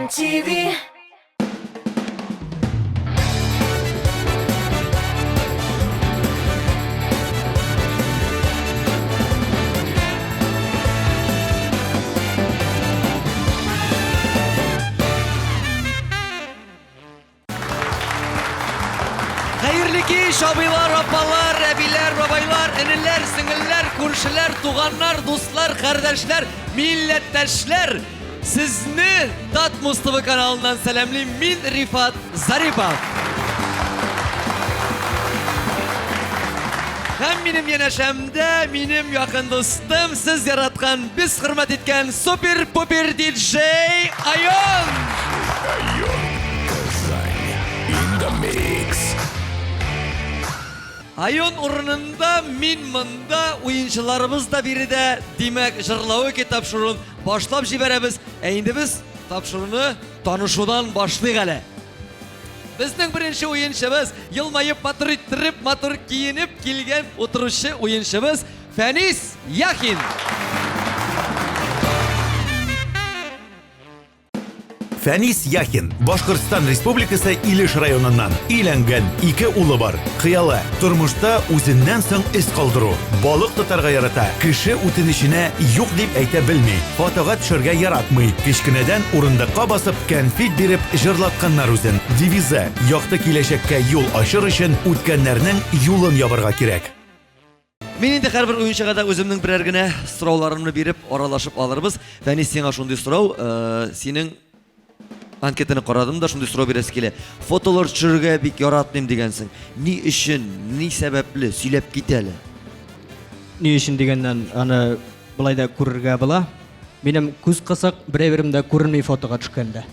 Казан TV. Хәерле кич, абыйлар, апалар, әбиләр, бабайлар, энеләр, сеңелләр, күршеләр, туганнар, дуслар, кардәшләр, милләттәшләр. Сезне Татмус ТВ каналыннан сәламлим. Мин Рифат Зарипов. Һәм минем янәшәмдә минем якын дустым, сез яраткан, без хөрмәт иткән супер-пупер диджей Айон! Айон Казань in the mix. Айон урынында мин монда, уенчыларыбыз да биредә. Димәк, җырлавы тапшыруын башлап җибәрәбез. Ә инде без тапшыруны танышудан башлыйк әле. Безнең беренче уенчыбыз, елмаеп, матур иттереп, матур киенеп килгән утыручы уенчыбыз Фәнис Яхин. Фәнис Яхин, Башкортстан Республикасы Илеш районыннан. Өйләнгән, ике улы бар. Хыялы, тормышта үзеннән соң эз калдыру. Балык тотарга ярата, кеше үтенеченә юк дип әйтә белми. Фотога төшәргә яратмый. Кечкенәдән урындыкка басып, кәнфит биреп җырлатканнар үзен. Девизы, якты киләчәккә юл ачыр өчен үткәннәрнең юлын ябарга кирәк. Мин инде һәрбер уенчыга да үземнең берәр генә сорауларымны биреп аралашып алырбыз. Фәнис, сиңа шундый сорау, э, синең анкетаны карадым да шундый сорау бирәсе килә. Фотолар төшерергә бик яратмыйм дигәнсең. Ни өчен, ни сәбәпле? Сөйләп кит әле. Ни өчен дигәннән, аны болай да күрергә була. Минем күз кысык, берәй-берем дә күренми фотога төшкәндә.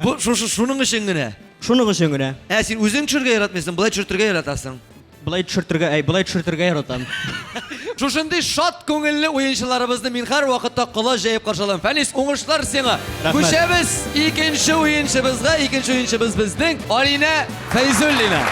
Бу шушы шуның өчен генә. Шуның өчен генә. Ә син үзең төшерергә яратмыйсың, болай төшертергә яратасың. Болай төшертергә, әй, болай төшертергә яратам. Шушындый шат күңелле уенчыларыбызны мин һәрвакытта колач җәеп каршы алам. Фәнис, уңышлар сиңа. Рәхмәт. Күчәбез икенче уенчыбызга. Икенче уенчыбыз безнең Алинә Фәйзуллина.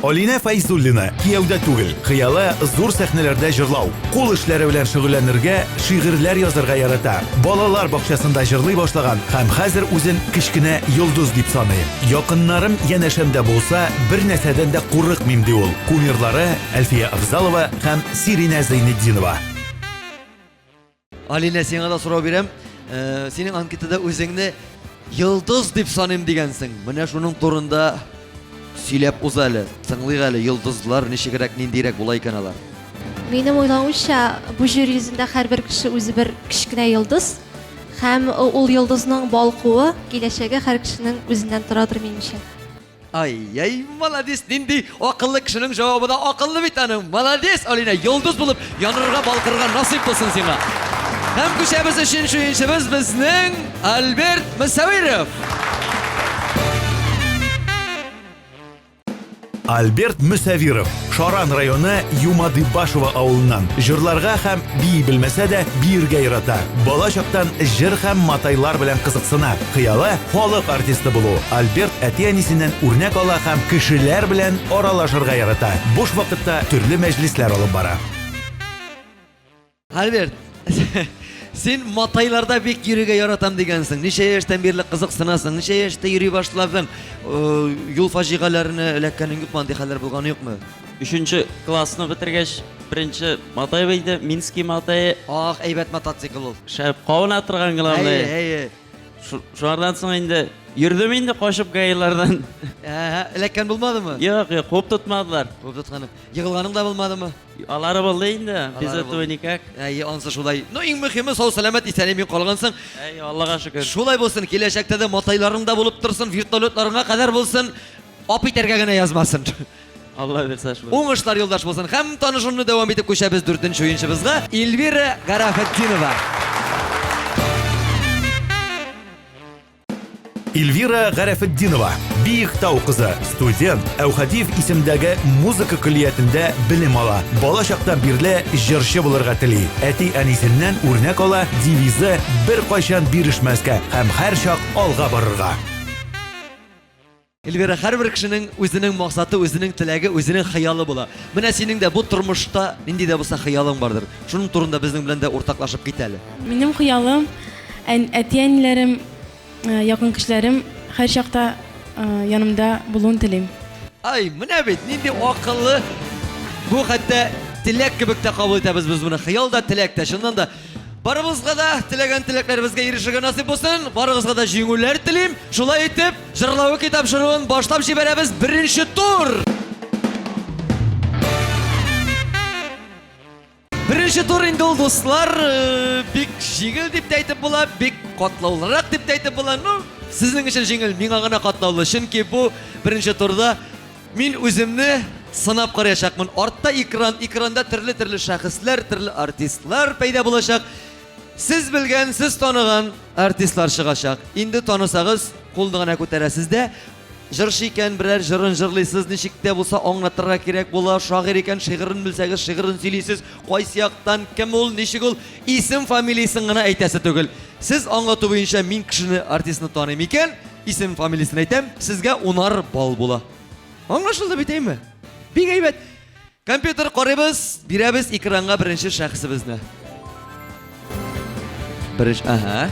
Алинә Фәйзуллина кияүдә түгел. Хыялы зур сәхнәләрдә җырлау. Кул эшләре белән шөгыльләнергә, шигырьләр язарга ярата. Балалар бакчасында җырлый башлаган һәм хәзер үзен кечкенә йолдыз дип саный. Якыннарым янәшәмдә булса, бер нәрсәдән дә курыкмыйм, ди ул. Кумирлары Әлфия Афзалова һәм Сиринә Зәйнетдинова. Алинә, сиңа да сорау бирәм. Э, синең анкетада үзеңне йолдыз дип саныйм дигәнсең. Менә шуның турында сөйләп уз әле. Тыңлыйк әле, йолдызлар ничегрәк, ниндирәк була икән алар? Минем уйлавымча, бу җир йөзендә һәрбер кеше үзе бер кечкенә йолдыз. Һәм ул йолдызның балкуы, киләчәге һәр кешенең үзеннән торадыр, минемчә. Ай-яй, молодец, нинди акыллы кешенең җавабы да акыллы бит аның. Молодец, Алинә, йолдыз булып янырга, балкырга насыйп булсын сиңа. Һәм күчәбез өченче уенчыбыз безнең Альберт Мөсәвиров. Альберт Мөсәвиров, Шаран районы Юмадыбашево авылыннан. Җырларга һәм бии белмәсә дә, биергә ярата. Бала чактан җыр һәм матайлар белән кызыксына. Хыялы, халык артисты булу. Альберт әти-әнисеннән үрнәк ала һәм кешеләр белән аралашырга ярата. Буш вакытта төрле мәҗлесләр алып бара. Альберт, син матайларда бик йөрергә яратам дигәнсең. Ничә яшьтән бирле кызыксынасың? Ничә яшьтә йөри башладың? Э, юл фаҗигаләренә эләккәнең юкмы? Андый хәлләр булганы юкмы? Өченче классны бетергәч, беренче матай бейде, Минский матае. Ах, әйбәт мотоцикл ул. Шәп кавына торган главное. Әйе, әйе. Шулардан соң инде йөрдем инде качып гаиләрдән. Әһә, эләккән булмадымы? Юк, юк, куып тотмадылар. Куып тотканы. Егылганың да булмадымы? Алары булды инде, без этого никак. Әйе, ансы шулай. Ну, иң мөһиме, сау-сәламәт, исән-имин калгансың. Әйе, Аллага шөкер. Шулай булсын, киләчәктә дә матайларың да булып торсын, вертолетларыңа кадәр булсын, ап итәргә генә язмасын. Алла бирсә шулай. Уңышлар юлдаш булсын. Һәм танышуны дәвам итеп күчәбез дүртенче уенчыбызга, Эльвира Гарафетдинова. Эльвира Гарәфетдинова, Биектау кызы, студент, Әүхәдиев исемдәге музыка көллиятендә белем ала. Бала чактан бирле җырчы булырга тели. Әти-әнисеннән үрнәк ала, девизы беркайчан бирешмәскә һәм һәрчак алга барырга. Эльвира, һәрбер кешенең үзенең максаты, үзенең теләге, үзенең хыялы була. Менә синең дә бу тормышта нинди дә булса хыялың бардыр. Шуның турында безнең белән дә уртаклашып кит әле. Минем хыялым, әти-әниләрем, якын кешеләрем һәрчакта янымда булуын телим. Ай, менә бит, нинди акыллы. Бу хәтта теләк кебек тә кабул итәбез без моны. Хыял да, теләк тә. Чыннан да, барыбызга да теләгән теләкләребезгә ирешергә насыйп булсын. Барыгызга да җиңүләр телим. Шулай итеп, Җырлавы тапшыруын башлап җибәрәбез. Беренче тур! Беренче тур инде ул, дуслар, э, бик җиңел дип тә әйтеп була, бик катлаулырак дип тә әйтеп була. Ну, сезнең өчен җиңел, миңа гына катлаулы. Чөнки бу беренче турда мин үземне сынап караячакмын. Артта экран, экранда төрле-төрле шәхесләр, төрле артистлар пәйда булачак. Сез белгән, сез таныган артистлар чыгачак. Инде танысагыз, кулны гына күтәрәсез дә, Җырчы икән, берәр җырын җырлыйсыз, ничек тә булса аңлатырга кирәк була. Шагыйрь икән, шигырен белсәгез, шигырен сөйлисез. Кайсы яктан, кем ул, ничек ул, исем, фамилиясен гына әйтәсе түгел. Сез аңлату буенча мин кешене, артистны таныйм икән, исем, фамилиясен әйтәм, сезгә унар балл була. Аңлашылды бит, әйме? Бик әйбәт. Компьютер карыйбыз, бирәбез экранга беренче шәхесебезне. Беренче, ага.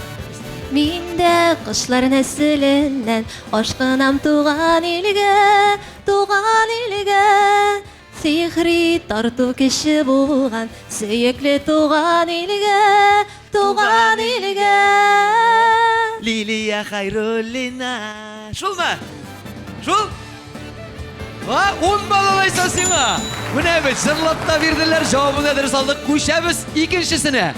Мин дә кошлар нәселеннән ашкынам туган илгә, туган илгә. Сихри тарту көче булган сөекле туган илгә, туган илгә. Лилия Хайруллина. Шулмы? Шул? А, ун балл алайса сиңа. Менә бит, җырлап та бирделәр, җавабын да дөрес алдык. Күчәбез икенчесенә.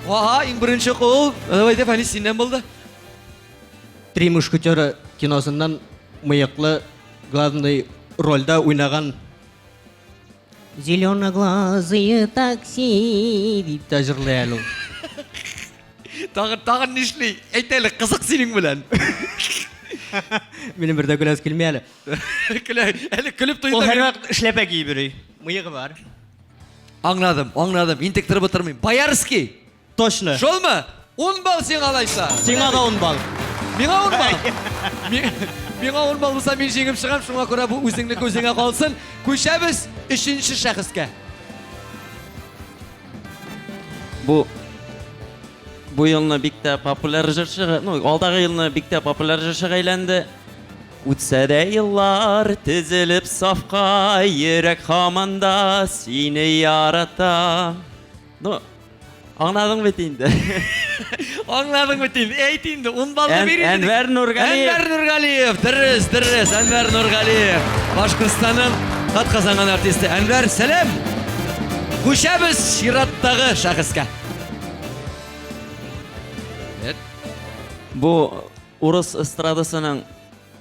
Ага, иң беренче кул. Давай, Фәнис, синнән булды. Три мушкетера киносыннан мыеклы главный рольдә уйнаган Зеленоглазые такси дип тә җырлый әле ул. Тагын, тагын нишли? Әйт әле, кызык синең белән. Минем бер дә көләс килми әле. Көлә, әле көлеп туйдым. Ул һәрвакыт эшләпә киеп йөри. Мыегы бар. Аңладым, аңладым. Интектереп утырмыйм. Боярский. Точно. Шулмы? Ун балл сиңа алайса. Сиңа да ун балл. Миңа ун балл. Миңа ун балл булса, мин җиңеп чыгам, шуңа күрә бу үзеңнеке үзеңә калсын. Күчәбез өченче шәхескә. Бу бу елны бик тә популяр җырчы, ну, алдагы елны бик тә популяр җырчыга әйләнде. Үтсә дә еллар тезелеп сафка, йөрәк һаман да сине ярата. Ну, аңладың бит инде. Аңладың бит инде. Әйт инде, ун баллны бир инде. Әнвәр Нургалиев. Әнвәр Нургалиев, дөрес, дөрес, Әнвәр Нургалиев. Башкортстанның атказанган артисты. Әнвәр, сәлам. Күчәбез чираттагы шәхескә. Бу урыс эстрадасының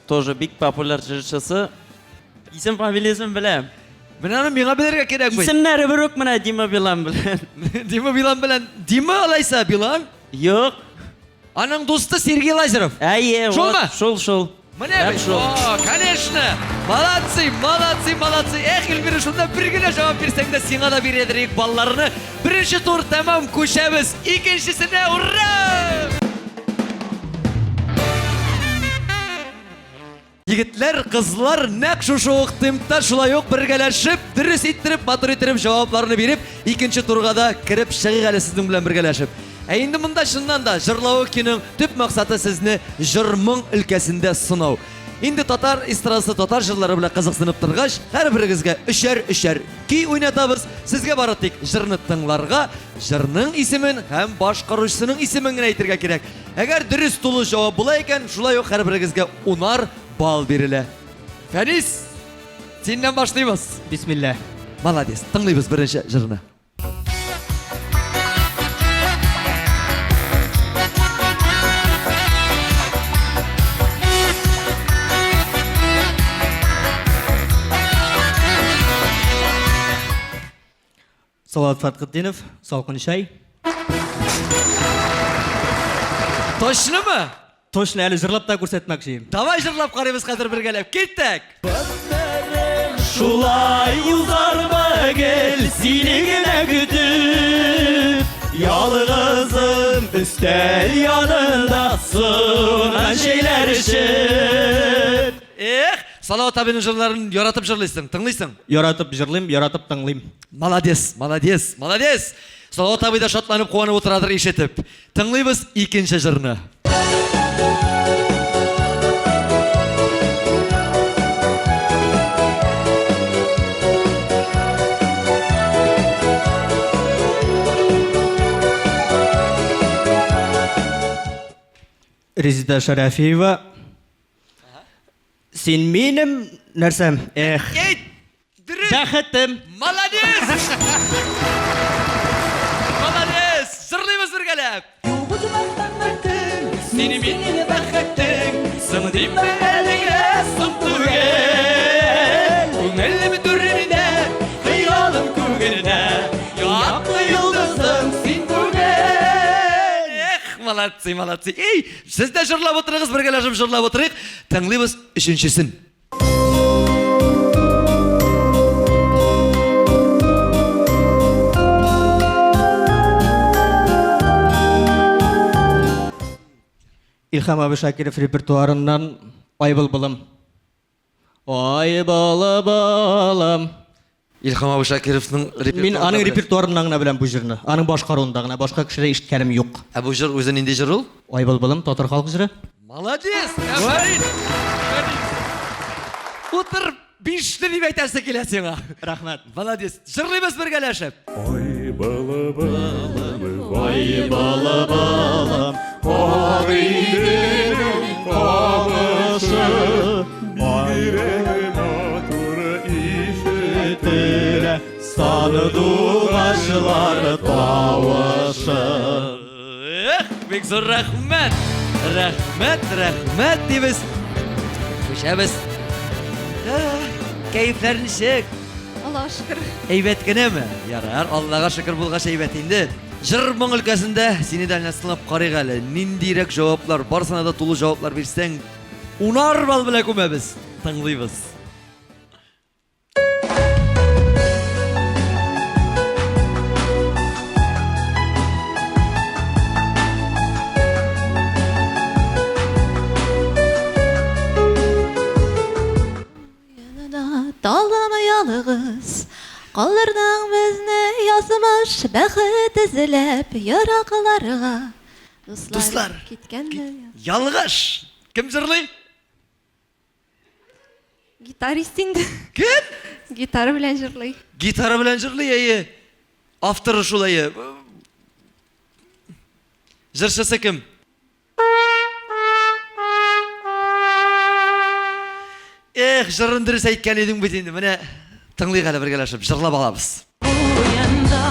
тоже бик популяр җырчысы. Исем фамилиясен беләм. Менә аны миңа белергә кирәк бит. Исемнәре бер үк менә Дима Билан белән. Дима Билан белән. Дима алайса Билан? Юк. Аның дусты Сергей Лазарев. Әйе, Шулмы? Шул, шул. Менә бит. О, конечно. Молодцы, молодцы, молодцы. Эх, Эльмира, шунда бер генә җавап бирсәң дә сиңа да бирәдер ик балларны. Беренче тур тәмам, күчәбез икенчесенә. Ура! Егетләр, кызлар нәкъ шушы ук темпта шулай ук бергәләшеп, дөрес иттереп, матур иттереп җавапларны биреп, икенче турга да кереп чыгыйк әле сезнең белән бергәләшеп. Ә инде монда чыннан да җырлавы киноң төп максаты сезне җыр-моң өлкәсендә сынау. Инде татар эстрадасы, татар җырлары белән кызыксынып торгач, һәрберегезгә өчәр-өчәр көй уйнатабыз. Сезгә бары тик җырны тыңларга, җырның исемен һәм башкаручысының исемен генә әйтергә кирәк. Әгәр дөрес тулы җавап була икән, шулай ук һәрберегезгә унар балл бирелә. Фәнис, синнән башлыйбыз. Бисмилла. Молодец. Тыңлыйбыз беренче җырны. Салават Фатхетдинов, Салкын чәй. Точнымы? Точно, әле җырлап та күрсәтмәкче. Давай җырлап карыйбыз хәзер бергәләп. Киттек! Шулай узармы гел сине генә көтеп, ялгызым. Өстәл янында суынган чәйләр эчеп. Эх, Салават абыйның җырларын яратып җырлыйсың, тыңлыйсың? Яратып җырлыйм, яратып тыңлыйм. Молодец, молодец, молодец! Салават абый да шатланып, куанып утырадыр ишетеп. Тыңлыйбыз икенче җырны. Резеда Шәрәфиева. Син минем нәрсәм? Эх. Әйт! Дөрес! Бәхетем! Молодец! Молодец! Җырлыйбыз бергәләп! Син минем бәхетем, соң димә әлегә соң түгел. Күңелем түрендә, хыялым күгендә, якты йолдызым син бүген. Эх, молодцы, молодцы. Эй, сез дә җырлап утырыгыз, бергәләшеп җырлап утырыйк. Тыңлыйбыз өченчесен. Илһам абый Шакиров репертуарыннан Ай былбылым. Ай былбылым. Илһам абый Шакировның репертуарында. Мин аның репертуарыннан гына беләм бу җырны. Аның башкаруында гына, башка кешедә ишеткәнем юк. Ә бу җыр үзе нинди җыр ул? Ай былбылым татар халык җыры. Молодец! Афәрин! Афәрин! Утыр, бишле дип әйтәсе килә сиңа. Рәхмәт. Молодец. Җырлыйбыз бергәләшеп. Ай былыбылым, Ай былбылым, Агыйделнең камышы, бигрәк матур ишетелә сандугачлар тавышы. Эх, бик зур рәхмәт. Рәхмәт, рәхмәт дибез. Күчәбез. Кәефләр ничек? Аллага шөкер. Әйбәт кенәме? Ярар, Аллага шөкер булгач әйбәт инде. Җыр моң өлкәсендә сине дә әллә сынап карыйк әле. Ниндирәк җаваплар, барысына да тулы җаваплар бирсәң, унар балл белән күмәбез. Тыңлыйбыз. Янына талым ялгыз Калдырдың безне язмыш бәхет эзләп еракларга. Дуслар, Дуслар, киткәнме? Ялгыш! Кем җырлый? Гитарист инде. Кем? Гитара белән җырлый. Гитара белән җырлый, әйе. Авторы шул, әйе. Җырчысы кем? Эх, җырын дөрес әйткән идең бит инде. Менә тыңлыйк әле бергәләшеп, җырлап алабыз. Уенда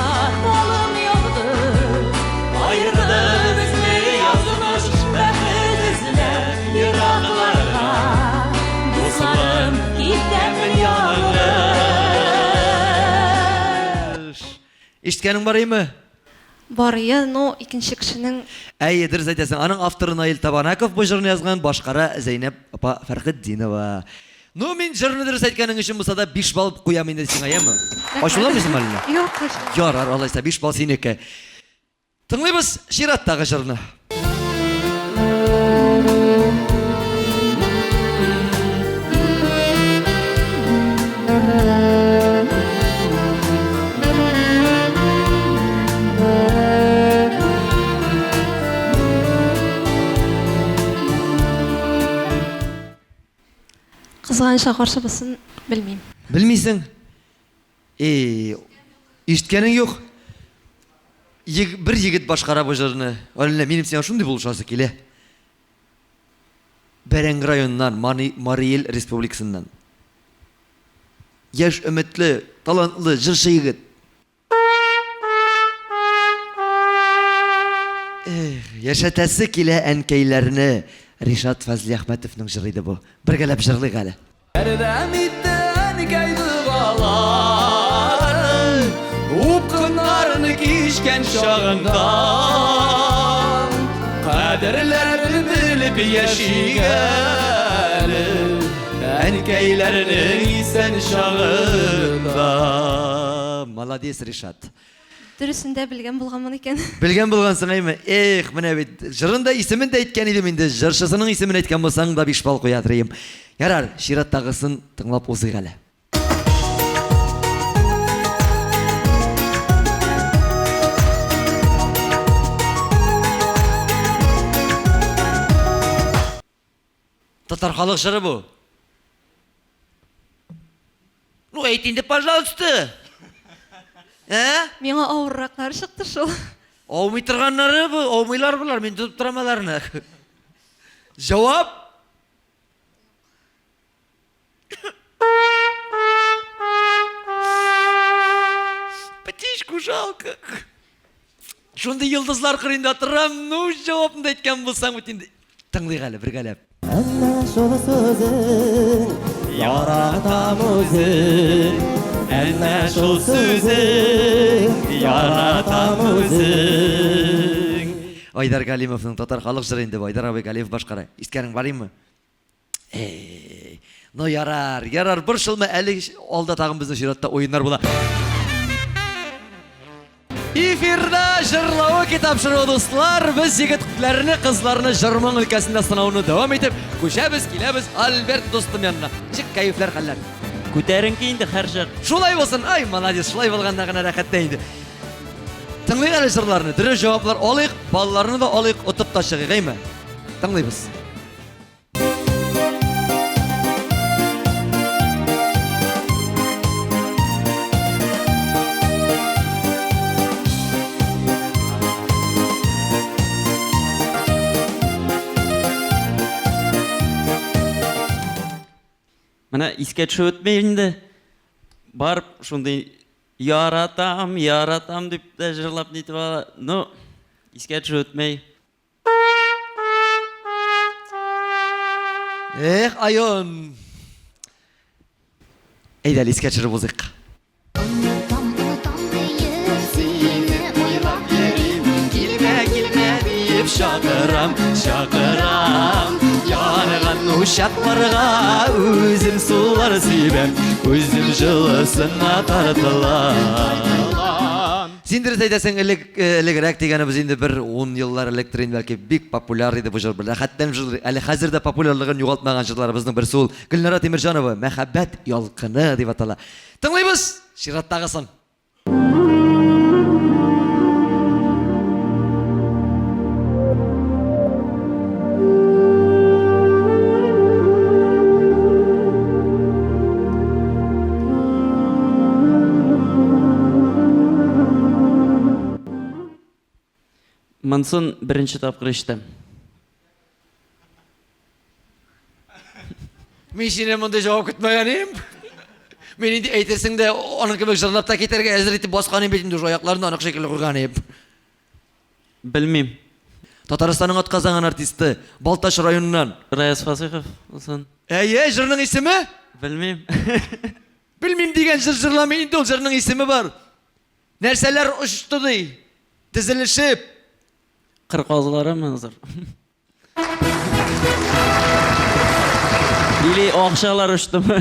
талым ялгыз, Аерды безне язмыш, бәхет эзләп еракларга. Дусларым, китәмен ялгыз. Ишеткәнең бар име? Бар ие, но икенче кешенең Әйе, дөрес әйтәсең. Аның авторы Наил Табанаков бу җырны язган, башкара Зәйнәп апа Фәрхетдинова. Ну, мин җырны дөрес әйткәнең өчен булса да 5 балл куям инде сиңа, яме? Ачуланмыйсыңмы әллә? Юк, ачуланмыйм. Ярар, алайса 5 балл синеке. Тыңлыйбыз чираттагы җырны. Кызганычка каршы бусын белмим. Белмисең? Эй, ишеткәнең юк. Ег, бер егет башкара бу җырны. Әллә минем сиңа шундый булышасы килә. Бәрәңге районыннан, Мани, Мариэл республикасыннан. Яшь, өметле, талантлы җырчы егет. Эх, яшәтәсе килә әнкәйләрне. Ришат Фазлиәхмәтовның җыры иде бу. Бергәләп җырлыйк әле. Ярдәм итте әнкәй догалары, Упкыннарны кичкән чагында. Кадерләрен белеп яшик әле, Әнкәйләрнең исән чагында. Молодец, Ришат. Дөресен дә белгән булганмын икән. Белгән булгансың, әйме? Эх, менә бит җырын да исемен дә әйткән идем инде. Җырчысының исемен әйткән булсаң да 5 балл куя торыйм. Ярар, чираттагысын тыңлап узыйк әле. Татар халык җыры бу. Ну, әйт инде, пожалуйста. Ә? Миңа авырраклары чыкты шул. Аумый торганнары бу, аумыйлар болар, мин тотып торам аларны. Җавап? Птичку жалко. Шундый йолдызлар кырыенда торам, ну, җавапны да әйткән булсаң бит инде. Тыңлыйк әле бергәләп. Әнә шул сүзең, яратам үзен. Әнә шул сүзең, яратам үзен. Айдар Галимовның татар халык җыры инде бу. Айдар абый Галимов башкара. Искәрең барыймы? Эй, ну ярар, ярар, борчылма, әле алда тагын безнең чиратта уеннар була. Эфирда җырлавы тапшыруы, дуслар, без егетләрне, кызларны җыр-моң өлкәсендә сынауны дәвам итеп, күчәбез, киләбез Альберт дустым янына. Ничек кәефләр, хәлләр? Күтәренке инде һәрчак. Шулай булсын, ай, молодец, шулай булганда гына рәхәт тә инде. Тыңлыйк әле җырларны, дөрес җаваплар алыйк, балларны да алыйк, отып та чыгыйк, әйме? Тыңлыйбыз. Менә искә төшеп үтми инде. Барып шундый яратам, яратам дип тә җырлап нитеп ала. Ну, искә төшеп үтми. Эх, Айон. Әйдә, әле искә төшереп узыйк. Онытам, онытам диеп, сине уйлап йөрим. Килмә, килмә диеп чакырам, чакырам. Янган учакларга үзем сулар сибәм, үзем җылысына тартылам. Син дөрес әйтәсең, элек, э, элегрәк дигәнебез инде бер 10 еллар электер инде бәлки бик популяр иде бу җыр. Рәхәтләнеп җырлый. Әле хәзер дә популярлыгын югалтмаган җырларыбызның берсе ул. Гөлнара Тимерҗанова, Мәхәббәт ялкыны дип атала. Тыңлыйбыз! Чираттагысын. Монсын беренче тапкыр ишетәм. Мин синнән мондый җавап көтмәгән идем. Мин инде әйтерсең дә аның кебек җырлап та китәргә әзер итеп баскан идем бит инде, уже аякларны анык шикелле куйган идем. Белмим. Татарстанның атказанган артисты, Балтач районыннан. Раяз Фасыйхов булсын. Әйе, җырның исеме? Белмим. Белмим дигән җыр җырламый инде ул җырның исеме бар. Нәрсәләр очты ди? Тезелешеп. Кыр казларымы зур? Или акчалар очтымы?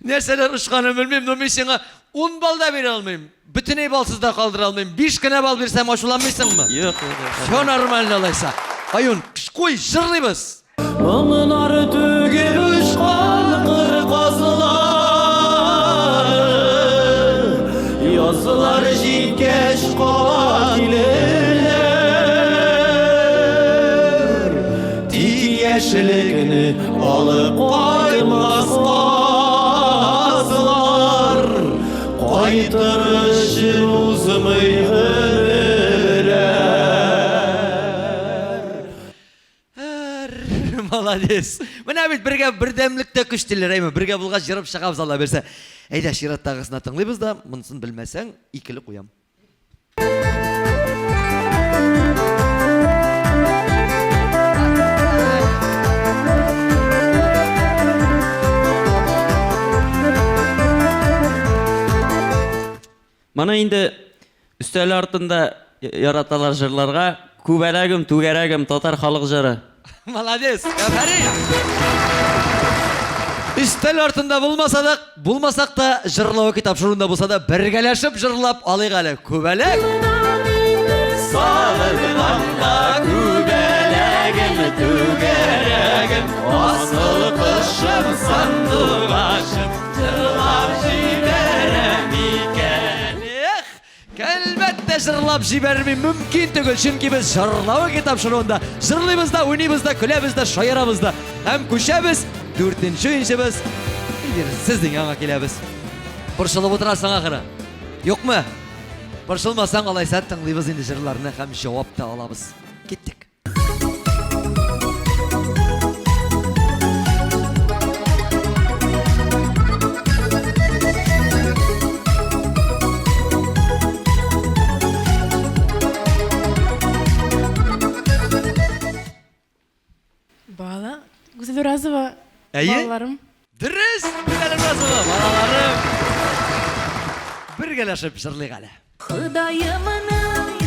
Нәрсәләр очканын белмим, но мин сиңа 10 балл да бирә алмыйм. Бөтенләй балсыз да калдыра алмыйм. 5 кенә балл бирсәм ачуланмыйсыңмы? Юк, юк. Все нормально алайса. Аюн, куй, җырлыйбыз. Моңнар түгел очкан кыр казлары, Язлар җиткәч кала килерләр. Тик яшьлекне алып кайтмас казлар, Кайтыр өчен узмый гомерләр. Молодец. Менә бит бергә бердәмлектә көч диләр, әйме? Бергә булгач җырып чыгабыз Алла бирсә. Әйдә, чираттагысына тыңлыйбыз да, монысын белмәсәң, икеле куям. Моны инде өстәл артында яраталар җырларга. Күбәләгем, түгәрәгем, татар халык җыры. Молодец, афәрин! Өстәл артында булмаса да, булмасак та, җырлау тапшыруында булса да, бергәләшеп җырлап алыйк әле. Күбәләк. Сагынганда күбәләгем, түгәрәгем, асыл кошым, сандугачым, җырлап җибәрәм икән. Эх, Әлбәттә, җырлап җибәрми мөмкин түгел, чөнки без җырлау тапшыруында җырлыйбыз да, уйныйбыз да, көләбез дә, шаярабыз да. Һәм күчәбез дүртенче уенчыбыз Эльвира, сезнең янга киләбез. Борчылып утырасың ахыры. Юкмы? Борчылмасаң, алайса тыңлыйбыз инде җырларны һәм җавап та алабыз. Киттек. Бала. Гүзәл Уразова. Әйе. Балаларым. Дөрес, Гүзәл Уразова, балаларым. Бергәләшеп җырлыйк әле. Ходаемның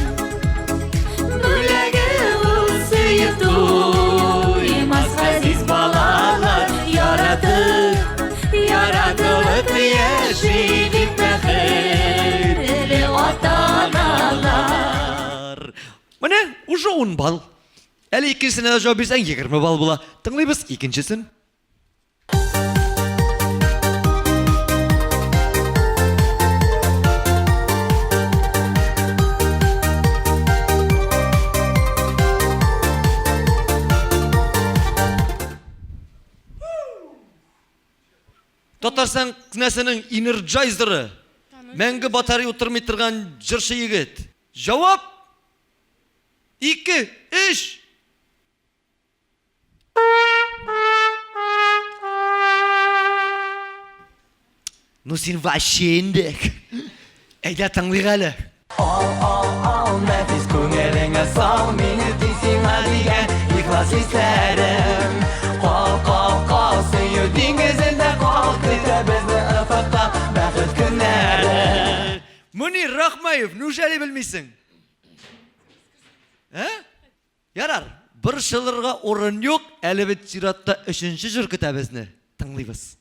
бүләге ул сөеп туймас газиз балалар яратып, яратылып яши бик бәхетле ата-аналар. Менә уже 10 балл. Әле икенчесенә дә җавап бирсәң 20 балл була. Тыңлыйбыз икенчесен. Татарстан кнәсенең энерджайзеры. Мәңге батарея утырмый торган җырчы егет. Җавап! 2, 3. Ну син вообще инде. Әйдә тыңлыйк әле. Ал, ал, ал, нәфис күңелеңә сал мине тик сиңа дигән ихлас хисләрем. Кал, кал, кал, сөю диңгезендә кал, көтә безне офыкта бәхет көннәре. Мөнир Рахмаев, неужели белмисең? Ә? Ярар, борчылырга урын юк, әле бит чиратта өченче җыр көтә безне. Тыңлыйбыз.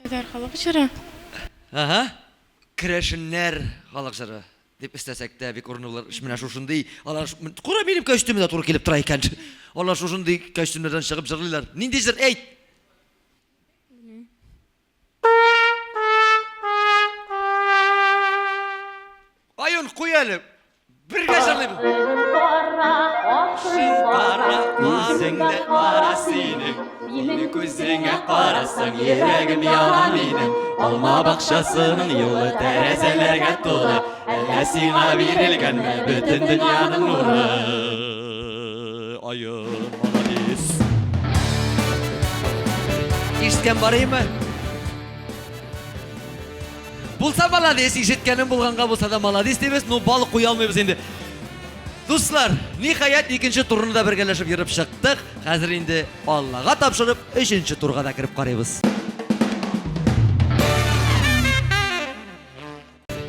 Татар халык җыры. Ага. Керәшеннәр халык җыры дип өстәсәк тә бик урынлы булыр. Менә шушындый алар кара минем костюмы да туры килеп тора икән. Алар шушындый костюмнардан чыгып җырлыйлар. Нинди җыр әйт? Айон, куй әле. Бергә җырлыйбыз. Кашың кара, күзең дә кара синең. Минем күзеңә карасаң, йөрәгем яна минем. Алма бакчасының юлы тәрәзәләргә тулы. Әллә сиңа бирелгәнме бөтен дөньяның нуры? Айон, молодец. Ишеткән барыймы? Булса молодец, ишеткәнем булганга булса да молодец дибез, но бал куя алмыйбыз инде. Дуслар, ниһаять икенче турны да бергәләшеп йөреп чыктык. Хәзер инде Аллага тапшырып, өченче турга да кереп карыйбыз.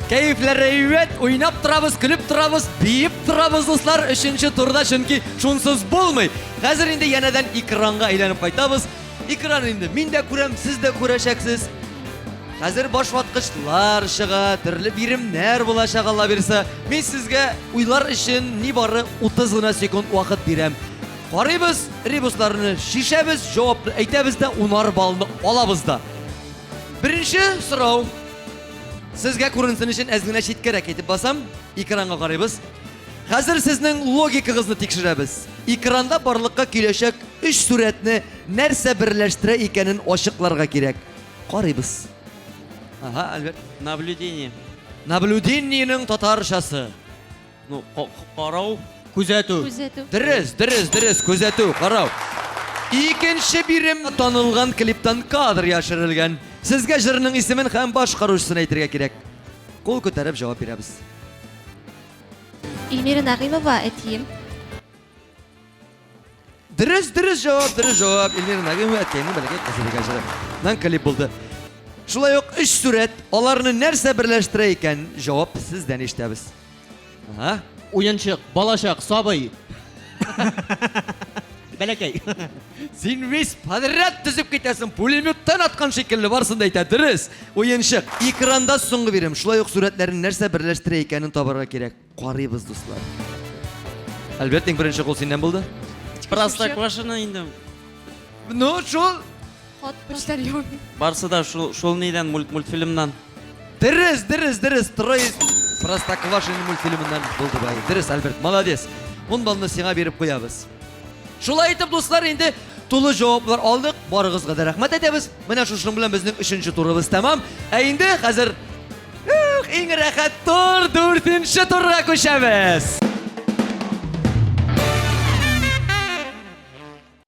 Кәефләр әйбәт, уйнап торабыз, көлеп торабыз, биеп торабыз, дуслар, өченче турда, чөнки шунсыз булмый. Хәзер инде янәдән экранга әйләнеп кайтабыз. Экран инде мин дә күрәм, сез дә күрәчәксез. Хәзер башваткычлар чыга, төрле биремнәр булачак, Алла бирсә. Мин сезгә уйлар өчен нибары 30 гына секунд вакыт бирәм. Карыйбыз, ребусларны чишәбез, җавапны әйтәбез дә, унар баллны алабыз да. Беренче сорау. Сезгә күренсен өчен әз генә читкәрәк әйтеп басам. Экранга карыйбыз. Хәзер сезнең логикагызны тикшерәбез. Экранда барлыкка киләчәк өч сурәтне нәрсә берләштерә икәнен ачыкларга кирәк. Карыйбыз. Ага, Альберт. Наблюдение. Наблюдениенең татарчасы. Ну, карау. Күзәтү. Күзәтү. Дөрес, дөрес, дөрес, күзәтү, карау. Икенче бирем танылган клиптан кадр яшерелгән. Сезгә җырның исемен һәм башкаручысын әйтергә кирәк. Кул күтәреп җавап бирәбез. Эльмира Нәгыймова, әтием. Дөрес, дөрес җавап, дөрес җавап. Эльмира Нагимова әткәйнең бәләкәй кызы дигән җыры. Нан клип булды. Шулай ук өч сурәт, аларны нәрсә берләштерә икән? Җавап сездән ишетәбез. Ага. Уенчык, балачак, сабый. Бәләкәй. Син весь подряд төзеп китәсең, пулеметтан аткан шикелле барсын да әйтә. Дөрес. Уенчык. Экранда соңгы бирем. Шулай ук сурәтләрне нәрсә берләштерә икәнен табарга кирәк. Карыйбыз, дуслар. Альберт, иң беренче кул синнән булды. Простоквашино инде. Ну, шул. Хат почтальон. Барсы да шул, шул нидән мульт, мультфильмнан. Дөрес, дөрес, дөрес. Трое Простоквашино мультфильмыннан булды бай. Дөрес, Альберт, молодец. Ун баллны сиңа биреп куябыз. Шулай итеп, дуслар, инде тулы җаваплар алдык. Барыгызга да рәхмәт әйтәбез. Менә шушының белән безнең өченче турыбыз тәмам. Ә инде хәзер Ух, иң рәхәт тур, дүртенче турга күчәбез.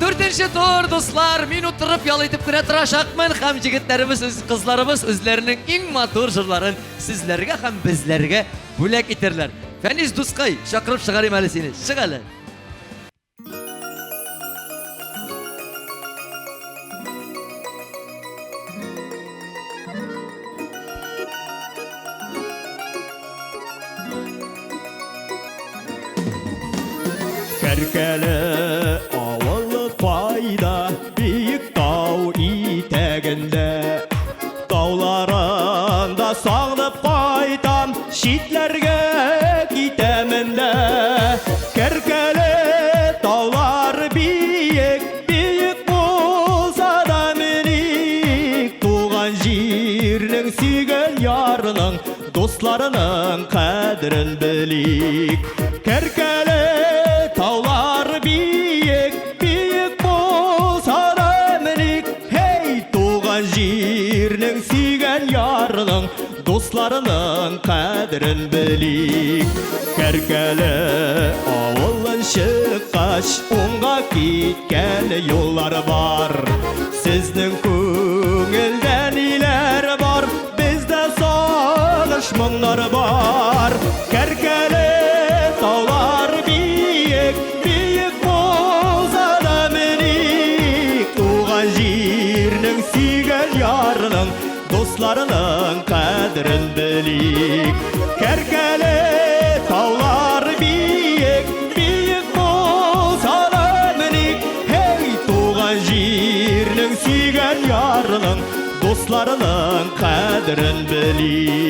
Дүртенче тур, дуслар, мин утырып ял итеп кенә торачакмын һәм җегетләребез, үз кызларыбыз үзләренең иң матур җырларын сезләргә һәм безләргә бүләк итәрләр. Фәнис дускай, чакырып чыгарыйм әле сине. Чык әле. Кәркәле авылы кайда, биек тау итәгендә. Тауларында сагынып кайтам, читләргә китәмен дә. Кәркәле таулар биек, биек булса да меник. Туган җирнең сөйгән ярының, дусларының кадерен белик. Кәркәле таулар биек, биек булса да меник. Һей, туган җирнең сөйгән ярының, дусларының кадерен белик. Кәркәле авылын чыккач, уңга киткән юллар бар. Сезнең күңелдә ниләр бар, бездә сагыш моңнар бар. Кәркәле таулар биек, биек булса да меник. Туган җирнең сөйгән ярының, дусларының кадерен белик. Кәркәле таулар биек, биек булса да меник. Һей, туган җирнең сөйгән ярының, дусларының кадерен белик.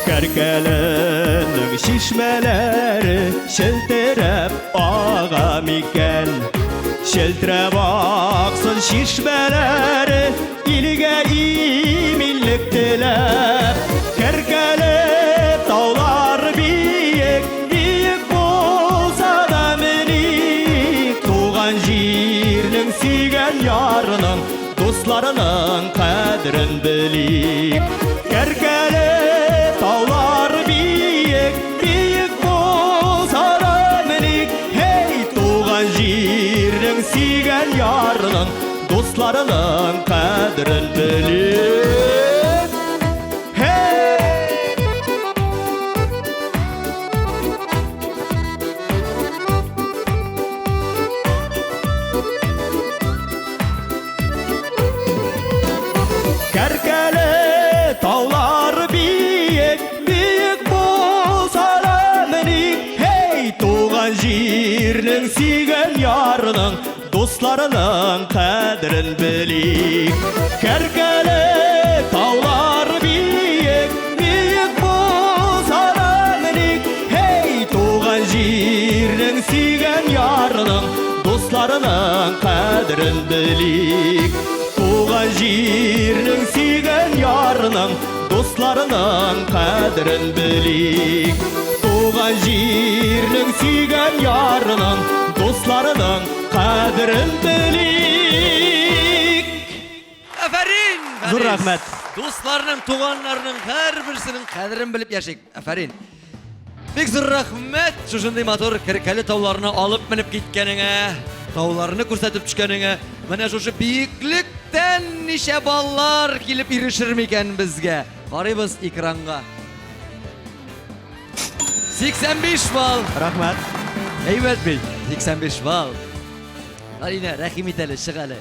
Кәркәленең чишмәләре челтерәп ага микән? Челтерәп аксын чишмәләре, илгә иминлек теләп. Кәркәле таулар биек, биек булса да меник. Туган җирнең сөйгән ярының, дусларының кадерен белик. Кәркәле таулар биек, биек булса да меник. Һей, туган җирнең сөйгән ярының, дусларының кадерен белик. Һей! Кәркәле таулар биек, биек булса да меник. Һей, туган җирнең сөйгән ярының, дусларының кадерен белик. Кәркәле таулар биек, биек булса да меник. Һей, туган җирнең сөйгән ярының, дусларының кадерен белик. Туган җирнең сөйгән ярының, дусларының кадерен белик. Туган җирнең сөйгән ярының, дусларының кадерен белик. Афәрин! Зур Фәнис! рәхмәт. Дусларның, туганнарның һәрберсенең кадерен белеп яшик. Афәрин. Бик зур рәхмәт шушындый матур Керкәле тауларына алып менеп киткәнеңә, тауларны күрсәтеп төшкәнеңә. Менә шушы биеклектән ничә баллар килеп ирешер микән безгә? Карыйбыз экранга. 85 балл. Рәхмәт. Әйбәт бит. 85 балл. Алина, рәхим ит әле, чык әле.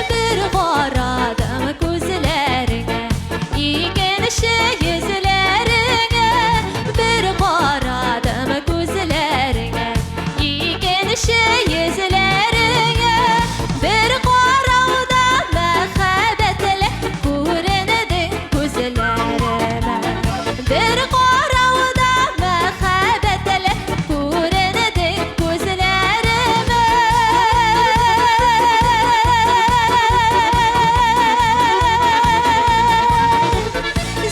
Бер карадым күзләреңә, икенче йөзләреңә. Бер карадым күзләреңә, икенче йөзләреңә. Бер карауда мәхәббәтле күренең күзләремә. Бер карауда мәхәббәтле күренең күзләремә.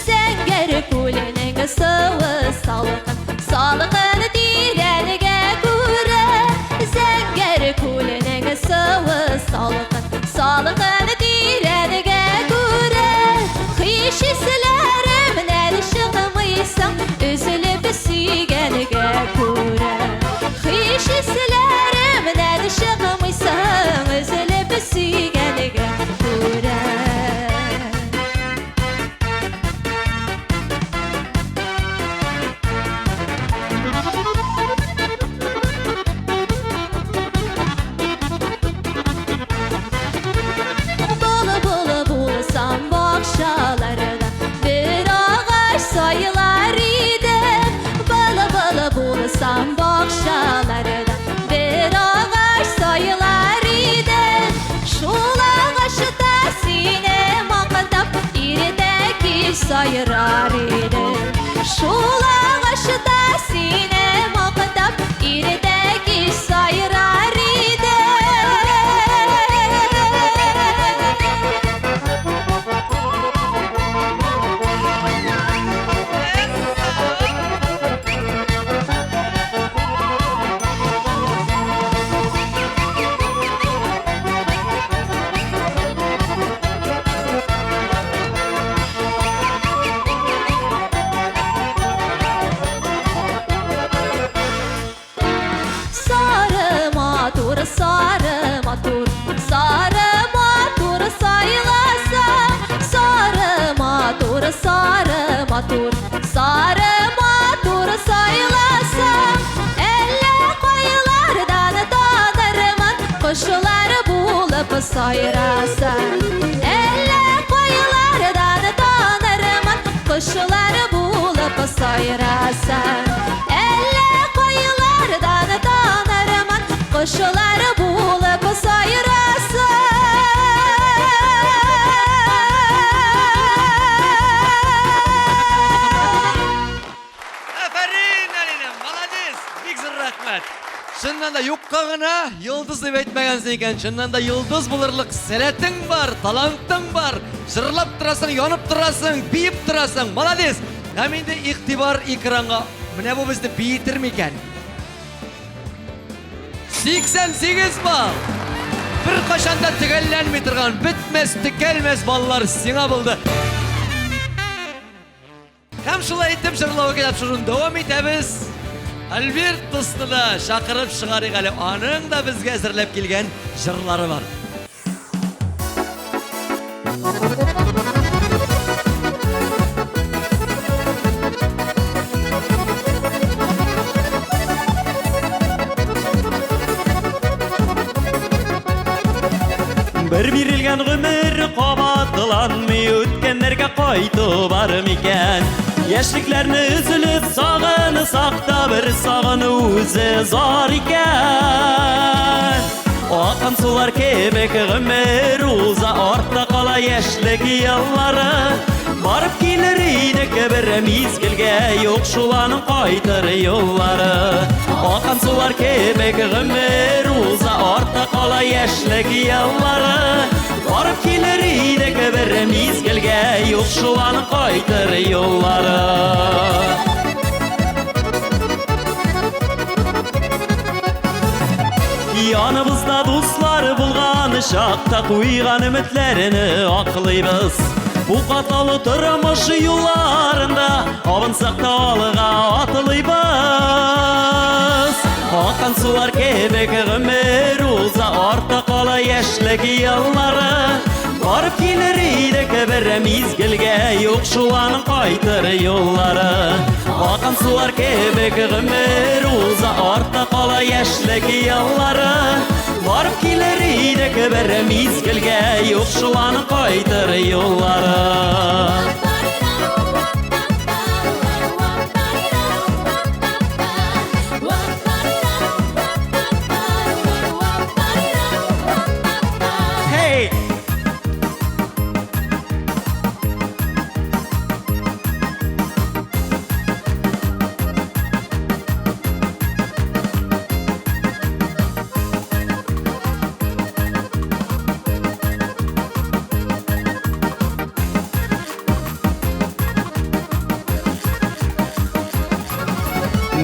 Зәңгәр күленең суы салкын, салкын тирәнгә күрә. Зәңгәр күленең суы салкын, салкын тирәнгә күрә. Хиш хисләремнән чыкмыйсың, өзелеп сөйгәнгә күрә. Хиш хисләремнән чыкмыйсың, өзелеп сөйгәнгә күрә. Bolu bolu bulsam bağçalarda bir ağaç sayılar idim. Bolu bolu bulsam bağçalarda bir ağaç sayılar idim. Şul ağaçta sine maqdap irdeki sayırar idim. Şul ağaçta sine maqdap irdeki sayırar idim. Sarı matur, sarı matur, sarı matur saylasa. Sarı matur, sarı matur, sarı matur saylasa. Elle koyulardan tanırman, kuşlar bulup sayrasa. Elle koyulardan tanırman, kuşlar bulup sayrasa. Elle koyulardan tanırman, kuşlar bulup sayrasa. Афәрин, Алина, молодец! Бик зур рәхмәт. Чыннан да юкка гына йолдыз дип әйтмәгәнсең икән. Чыннан да йолдыз булырлык сәләтең бар, талантың бар. Җырлап торасың, янып торасың, биеп торасың. Молодец! Һәм инде игътибар экранга. Менә бу безне биетер микән? 88 балл! Бер кашан да төгәлләнми торган, бетмәс, төкәлмәс баллар сиңа булды. Һәм шулай итеп җырлау тапшыруын дәвам итәбез. Альберт дусны да чакырып чыгарыйк әле. Аның да безгә әзерләп килгән җырлары бар. Бер бирелгән гомер кабатланмый, үткәннәргә кайту бар микән? Яшьлекләрне өзелеп сагынсак та бер сагыну үзе зар икән. Аккан сулар кебек гомер уза, артта кала яшьлек еллары. Барып килер идек бер мизгелгә, юк шул аның кайтыр юллары. Аккан сулар кебек гомер уза, артта кала яшьлек еллары. Барып килер идек бер мизгелгә, юк шул аның кайтыр юллары. Яныбызда дуслар булган чакта куйган өметләрне аклыйбыз. Бу катлаулы тормыш юлларында абынсак та алга атлыйбыз. Аккан сулар кебек гомер уза, артта кала яшьлек еллары. Барып килер идек бер мизгелгә, юк шул аның кайтыр юллары. Аккан сулар кебек гомер уза, артта кала яшьлек еллары. Барып килер идек бер мизгелгә, юк шул аның кайтыр юллары. Hey!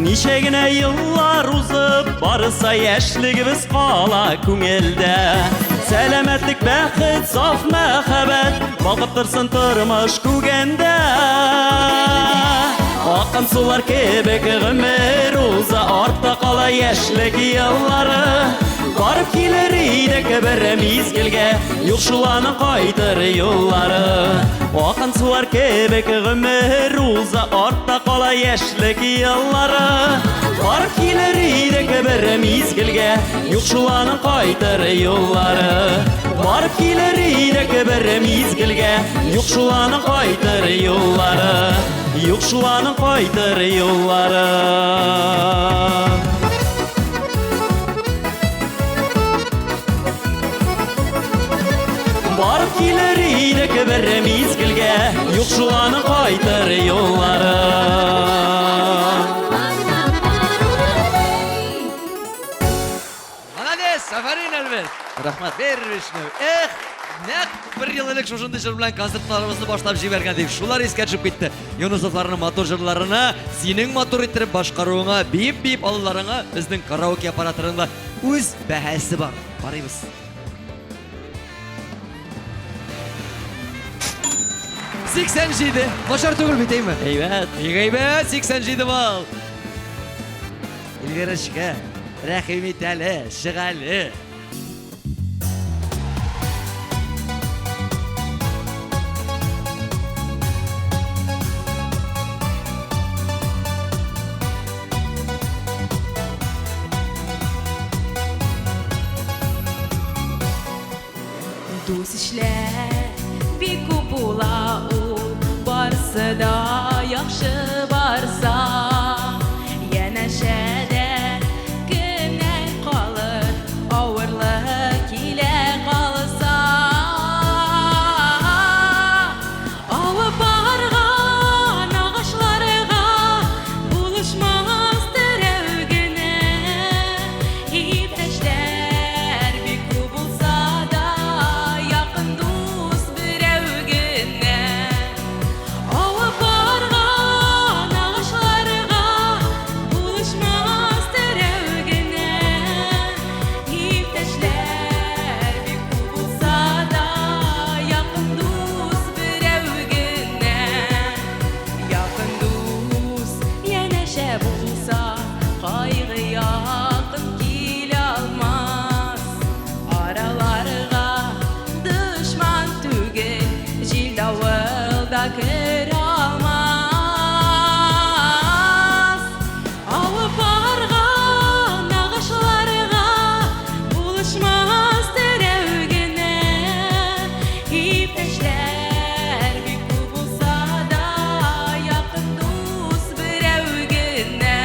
Ничә генә еллар узып барса, яшьлегебез кала күңелдә. Сәламәтлек, бәхет, саф мәхәббәт балкып торсын тормыш күгендә. Аккан сулар кебек гомер уза, артта кала яшьлек еллары. Барып килер идек бер мизгелгә, юк шул аның кайтыр юллары. Аккан сулар кебек гомер уза, артта кала яшьлек еллары. Барып килер идек бер мизгелгә, юк шул аның кайтыр юллары. Барып килер идек бер мизгелгә, юк шул аның кайтыр юллары. Юк шул аның кайтыр юллары. Барып килер идек бер мизгелгә, юк шул аның кайтыр юллары. Молодец, афәрин, Әлбәт. Рәхмәт. Бер вишне. Эх, нәкъ бер ел элек шушындый җыр белән концертларыбызны башлап җибәргән дип, шулар искә төшеп китте. Юнусовларның матур җырларына, синең матур иттереп башкаруыңа, биеп-биеп алуларыңа безнең караоке аппараторында үз бәһасе бар. Карыйбыз. 87. Начар түгел бит, әйме? Әйбәт. Бик әйбәт, 87 балл. Эльвирочка, рәхим ит әле, чык әле. Дус ишләр бик күп була ул, барсы да яхшы барса. Янәшәдә кемнәр калыр, авырлык килә калса. Авып барган агачларга булышмас терәү генә. Иптәшләр бик күп булса да, якын дус берәү генә. Авып барган агачларга булышмас терәү генә. Иптәшләр бик күп булса да, якын дус берәү генә. Якын дус янәшә булса, кайгы якын килә алмас. Араларга дошман түгел, җил давыл да керә алмас. Авып барган агачларга булышмас терәү генә. Иптәшләр бик күп булса да, якын дус берәү генә.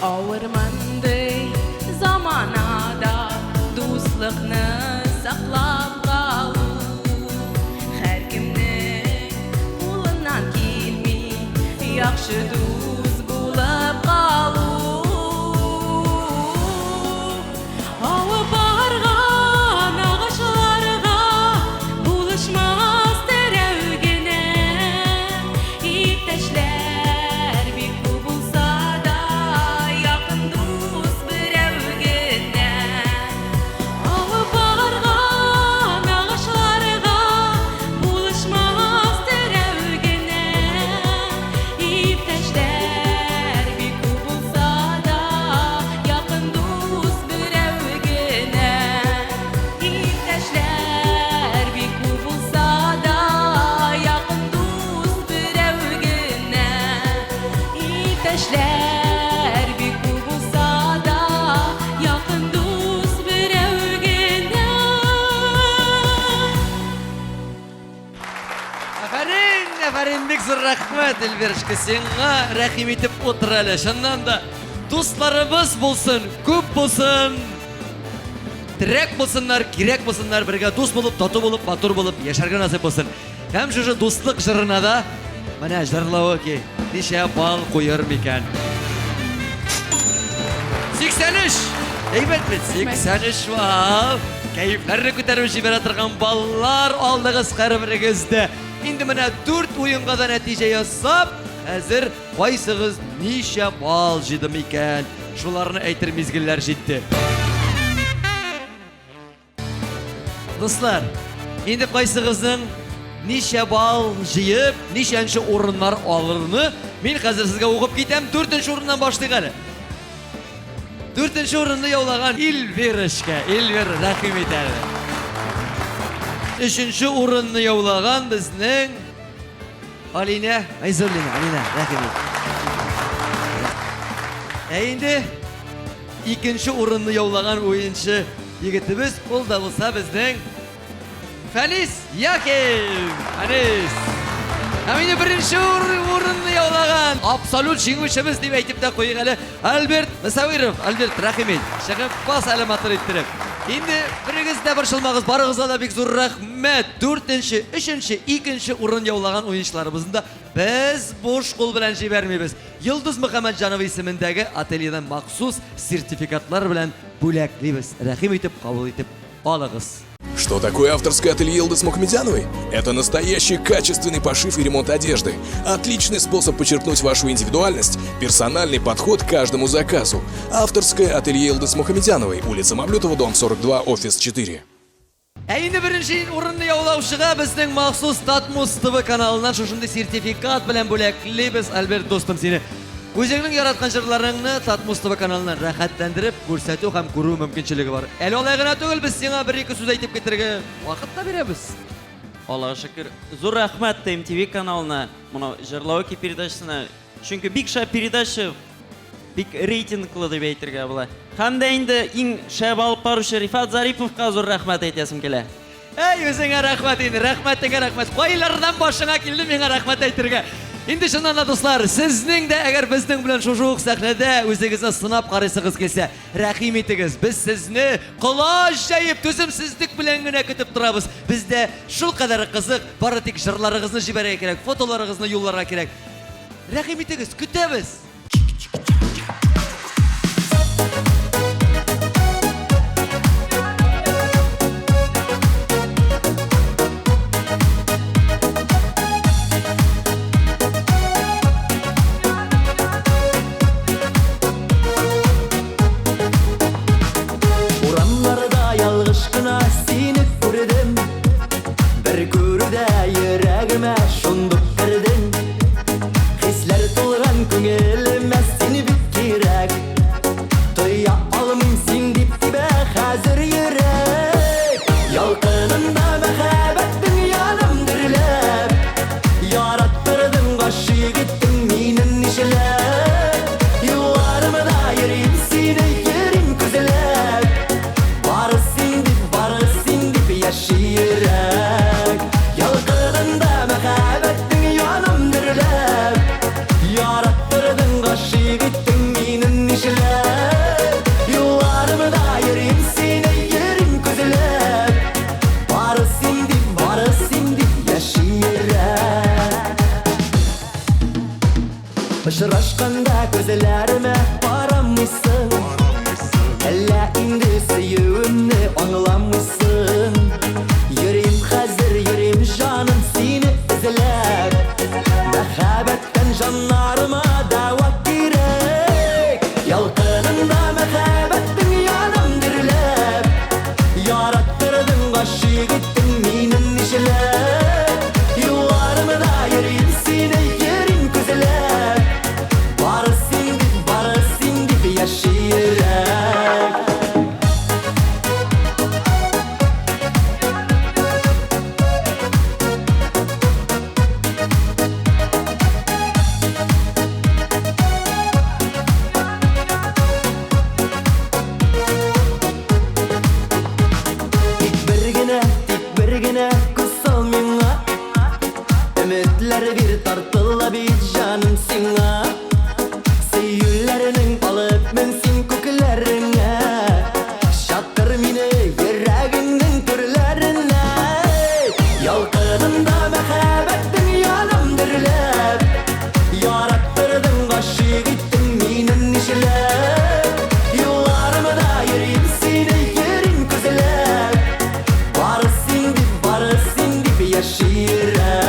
Авыр мондый заманада дуслыкны саклап калу. Яхшы дус булып калу. Авып барган агачларга булышмас терәү генә. Иптәшләр бик күп булса да, якын дус берәү генә. Авып барган агачларга булышмас терәү генә. Иптәшләр бик күп булса да, якын дус берәү генә. Иптәшләр бик күп булса да, якын дус берәү генә. Иптәшләр бик күп булса да, якын дус берәү генә. Афәрин, афәрин, бик зур рәхмәт, Эльвирочка, сиңа рәхим итеп утыр әле. Чыннан да, дусларыбыз булсын, күп булсын. Терәк булсыннар, кирәк булсыннар, бергә дус булып, тату булып, матур булып яшәргә насыйп булсын. Һәм шушы дуслык җырына да менә җырлавы ки, ничә балл куер микән? 83! Әйбәт бит, 83 балл. Кәефләрне күтәреп җибәрә торган баллар алдыгыз һәрберегез дә. Инде менә 4 уенга да нәтиҗә ясап, хәзер кайсыгыз ничә балл җыйды микән? Шуларны әйтер мизгелләр җитте. Дуслар, инде кайсыгызның ничә балл җыеп, ничәнче урыннар алырны мин хәзер сезгә укып китәм. Дүртенче урыннан башлыйк әле. Дүртенче урынны яулаган Эльвирочка. Эльвира, рәхим ит әле. Өченче урынны яулаган безнең Алинә Айзуллина. Алинә, рәхим ит. Ә инде икенче урынны яулаган уенчы егетебез, ул да булса безнең Фәнис Яхин. Фәнис. Һәм инде беренче урынны яулаган абсолют җиңүчебез дип әйтеп тә куйыйк әле Альберт Мөсәвиров. Альберт, рәхим ит. Чыгып бас әле матур иттереп. Инде берегез дә борчылмагыз, барыгызга да бик зур рәхмәт. Дүртенче, өченче, икенче урын яулаган уенчыларыбызны да без буш кул белән җибәрмибез. Йолдыз Мөхәммәтҗанова исемендәге ательедан махсус сертификатлар белән бүләклибез. Рәхим итеп, кабул итеп алыгыз. Что такое авторское ателье Йылдыз Мухамедяновой? Это настоящий качественный пошив и ремонт одежды. Отличный способ подчеркнуть вашу индивидуальность, персональный подход к каждому заказу. Авторское ателье Йылдыз Мухамедяновой, улица Мавлютова, дом 42, офис 4. Ә инде беренче урынны яулаучыга безнең махсус Татмус ТВ каналыннан шушындый сертификат белән бүләклибез, Альберт дустым, сине. Үзеңнең яраткан җырларыңны Татмус ТВ каналыннан рәхәтләндереп күрсәтү һәм күрү мөмкинчелеге бар. Әле алай гына түгел, без сиңа бер-ике сүз әйтеп китәргә вакыт та бирәбез. Аллага шөкер. Зур рәхмәт ТМТВ каналына, моны җырлау передачасына. Чөнки бик шәп передача, бик рейтинглы дип әйтергә була. Һәм дә инде иң шәп алып баручы Рифат Зариповка зур рәхмәт әйтәсем килә. Әй, үзеңә рәхмәт инде, рәхмәтеңә рәхмәт. Кайлардан башыңа килде миңа рәхмәт әйтергә? Инде чыннан да, дуслар, сезнең дә әгәр безнең белән шушы ук сәхнәдә үзегезне сынап карыйсыгыз килсә, рәхим итегез. Без сезне колач җәеп, түземсезлек белән генә көтеп торабыз. Бездә шулкадәр кызык, бары тик җырларыгызны җибәрергә кирәк, фотоларыгызны юлларга кирәк. Рәхим итегез, көтәбез! Урамнарда ялгыш кына сине күрдем. Бер күрүдә йөрәгемә шундук кердең. Хисләр тулган күңелемә син бик кирәк. Тоя алмыйм син дип тибә хәзер йөрәк. Ялкынында мәхәббәтең яным дөрләп. Яраттырдың, гашыйк иттең мине нишләп. Юлларымда йөрим сине, йөрим күзләп. Бары син дип, бары син дип яши йөрәк. Ялкынында мәхәббәтең яным дөрләп. Яраттырдың, гашыйк иттең мине нишләп. Юлларымда йөрим сине, йөрим күзләп. Бары Очрашканда күзләремә карамыйсың. Әллә инде сөюемне аңламыйсың. Йөрим хәзер, йөрим җаным сине эзләп. Мәхәббәттән җаннарыма дәва кирәк. Ялкыныңда мәхәббәтең янам дөрләп. Яраттырдың, гашыйк иттең мине нишләп. Юлларымда йөрим сине, йөрим күзләп. Бары син дип, бары син дип яши йөрәк. Тик бер генә, тик бер генә күз сал миңа. Өметләр бир тартыла бит җаным сиңа. Сөюләрнең алып мен син күкләреңә. Чакыр мине йөрәгеңнең түрләренә. Ялкынында мәхәббәтең янам дөрләп. Яраттырдың, гашыйк иттең мине нишләп. Юлларымда йөрим сине, йөрим күзләп. Бары син дип, бары син дип яши йөрәк.